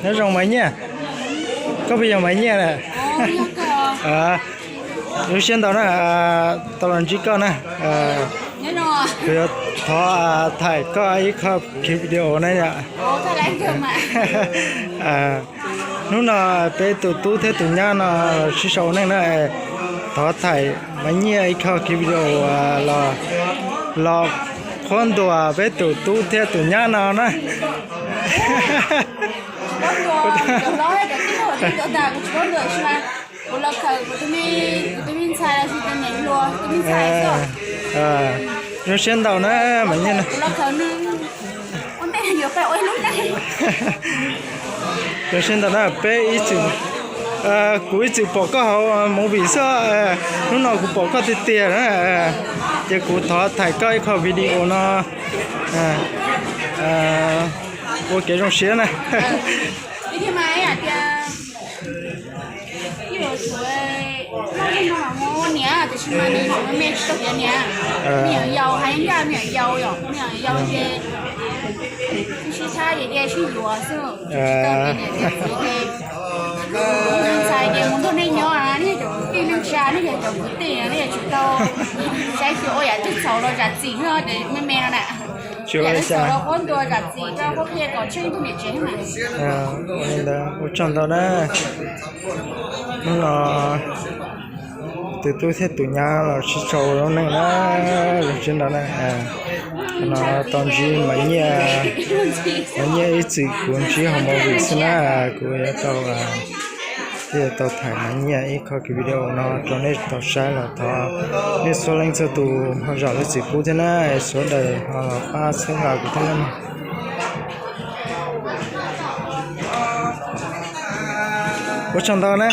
Nyob zoo Maiv Nyiaj, koj puas yog Maiv Nyiaj na? Zoo siab ntau na, tau los ntsib koj na. Kuv yuav thov thaim koj ib qho clip video na yom. Hnub no peb tus tub thiab tus nyab no los sib sau neej na, thov thaim Maiv Nyiaj ib qho clip video los qhuab ntuas peb tus tub thiab tus nyab no na. Zoo siab ntau na Maiv Nyiaj. Zoo siab ntau na peb ib txwm, kuv ib txwm pom koj hauv movie xwb, hnub no kuv pom koj tiag tiag na, ces kuv thov thaim koj ib qho video no ua kev zoo siab na. Niam, tiam sis mas nws me me tsis tau tiav niam. Me nyuam yaus hais ncaj me nyuam yaus yom, me nyuam yaus ces sib sib thab ces sib yuav xwb, tsis tau tiav niam tiav txiv ces ntxhais ces mus nrog nej nyob, nej cov kwv tij neej tsa, nej cov kwv tij nej tsis tau saib xyuas ua yam twg txhaum los zam txim xwb, me me no na. Yam twg txhaum los qhuab ntuas zam txim rau, qhuab qhia kom tsheej tug niam tsev mas. Ua tsaug ntau na. Hnub no tus tub thiab tus nyab los sib sau lub neej na, zoo siab ntau na. Qhov no tau ntsib Maiv Nyiaj, Maiv Nyiaj ib txwm kuv ntsib hauv movie xwb na, kuv yuav tau, thiaj tau thaim Maiv Nyiaj ib qho video no rau nej tau saib los thov nej txhua leej txhua tus ho zam lub txim pub thiab na, suav daws ho los pab txhawb nqa kuv thiab na. Ua tsaug ntau na.